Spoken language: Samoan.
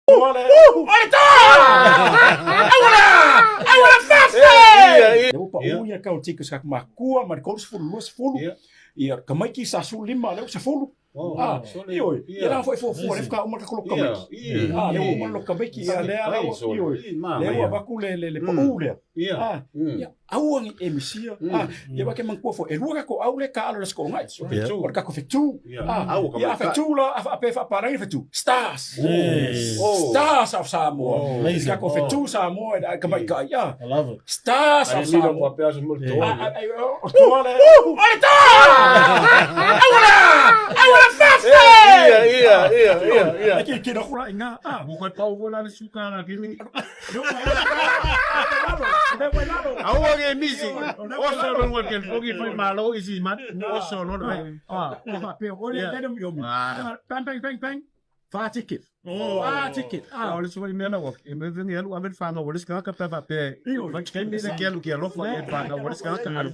Lea ua pau ia kau tiki sa makua ma le 30 20. Ia tamaiti sa 15 lea ua 10. Ah, ioe, ia la foi fuafua lea faatoa uma le tatou lotu tamaiti. Ah, lea ua uma le lotu tamaiti, ia lea la ua, ioe, lea ua avatu le pau lea. Ah, ia aua ne i e misia. Ah, ia aua e te manatua foi, e lua tatou au lea e taaalo i le Aso Toonai. O le tatou fetu. Ah, ia a fetu la, a faapea e faapalagi le fetu, stars. Stars of Samoa. Le tatou fetu Samoa e tamaitai. Ah, stars of Samoa. O toa le. O le toa! Aua la! Aua la fafe! Ia, ia, ia, ia, ia. E kilo kula inga. Ah. Ua koe pau foi la le suka la kini. Aua ke misi. Oso lo ngol kel fogi fai malo isi mat. Oso lo le. Ah, Bang, bang, bang, bang. Fa ticket. Fa ticket. Ah, o le sui mea na ua e me vengi alu ave le whanau o le skaka pe fa pe. Vai kai me le ke alu ki alofa e whanau o le skaka alu.